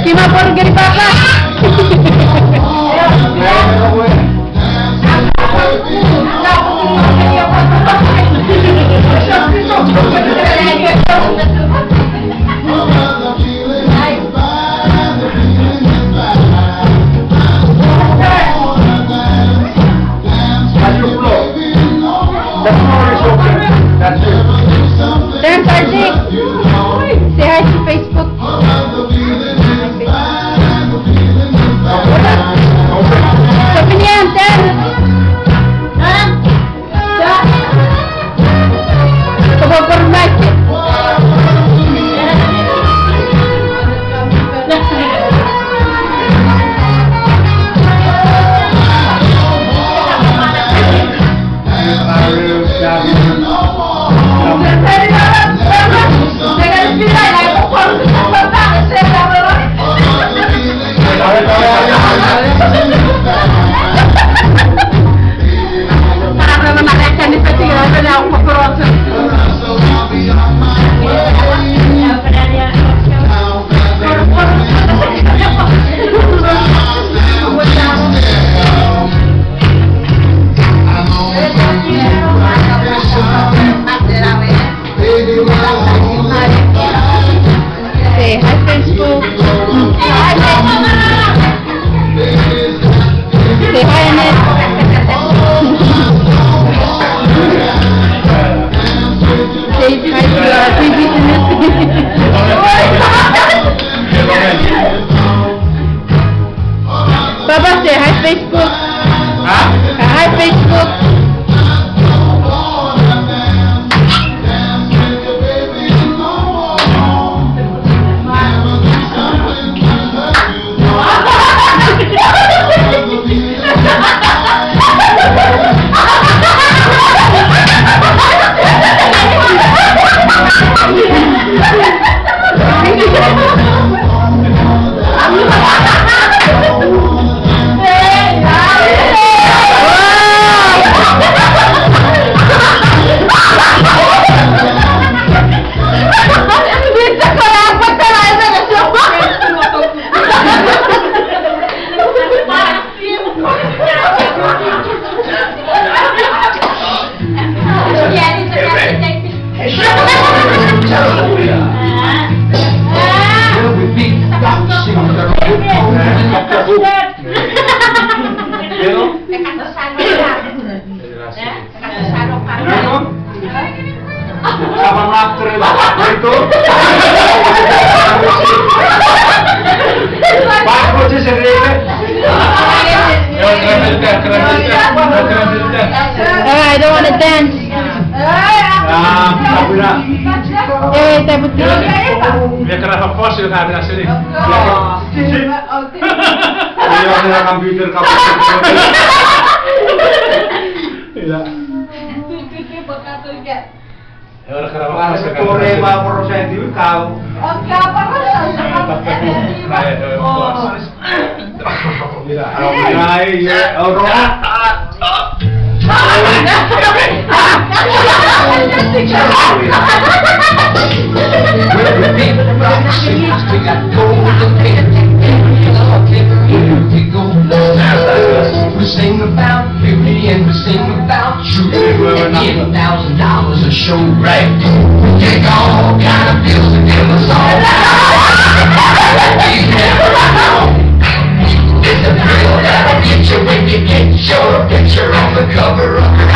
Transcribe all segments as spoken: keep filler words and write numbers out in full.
Kima pon keni papa. Dance R J. Say hi to Facebook. Opinion, dance. Huh? Come on, put a mic. Say hi, Facebook. Say hi, Annette. Say hi to our baby, Annette. Papa, say hi, Facebook. Huh? Hi, Facebook. Oh, I don't want to dance. Eh, taputi. Ia. We sing about beauty and we sing about truth. Ten thousand dollars a show, right? We take all kind of pills to give us all. It's a thrill that'll get you when you get your picture on the cover of the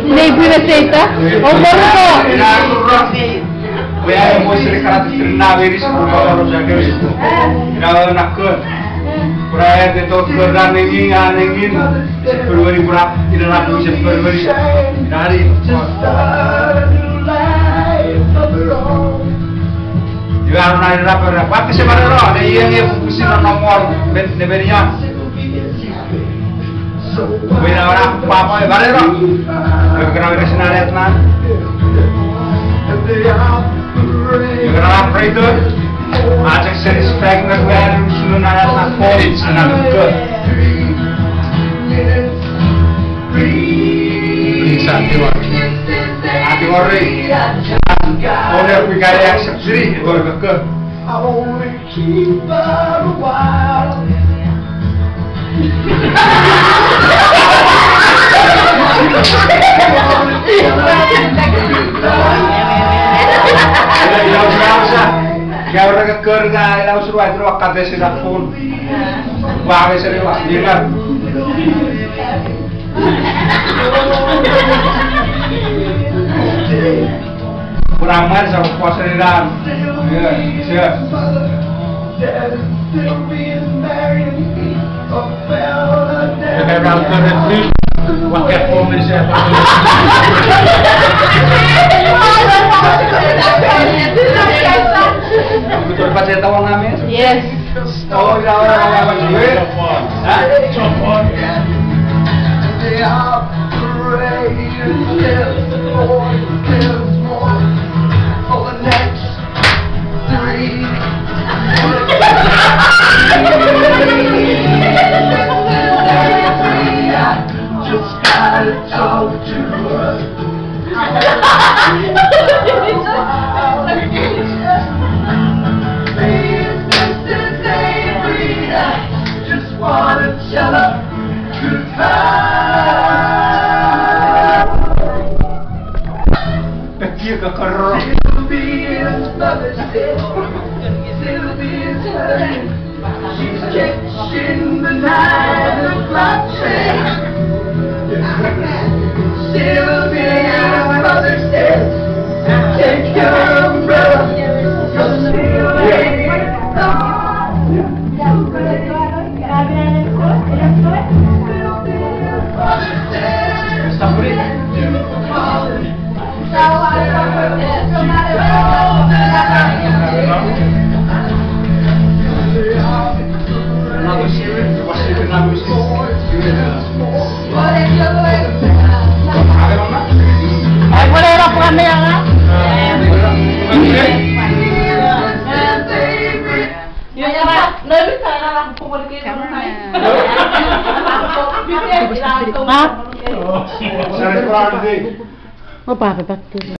Nei pwina seita. Oporoko. Pwe ai mo sere kana tirina weris ko karo sa kewe. Ina na kon. Pura e te tot ko ra nengin, a nengin. February pura, ina na pun se February. Ina ni. Iwe a na ina pura. Pwata se marero, ne iei nge pusin non mor, ben, ne benian. Wena ora papa e barero. Wena kena wena sina ret na. Wena kena pray to. Ajak satisfaction na wena usun na ret na college na good. Please, I do. I do already. Only if we got access to it, it would be good. Ina usun ausa, ina ura ke kori ka, ina usun ua tina wakatesi na phone. Ua ke seri wa, ina. Pura mwan sa pwaseni nan. Yeah, yeah. Eka ran kore plis, wa ke pwomisa. Yes. Oh, ina ora, ina ora, ina ora. Ha? They are praying till the Lord tells more for the next three. Just gotta talk to her. Please, Mister David, I just wanna tell her goodbye. Sylvia's mother said, Sylvia's hurting. She's catching the nine o'clock train. Sylvia's mother says, take your umbrella, 'cause Sylvia's gone. Sylvia's mother says, Opa, papa.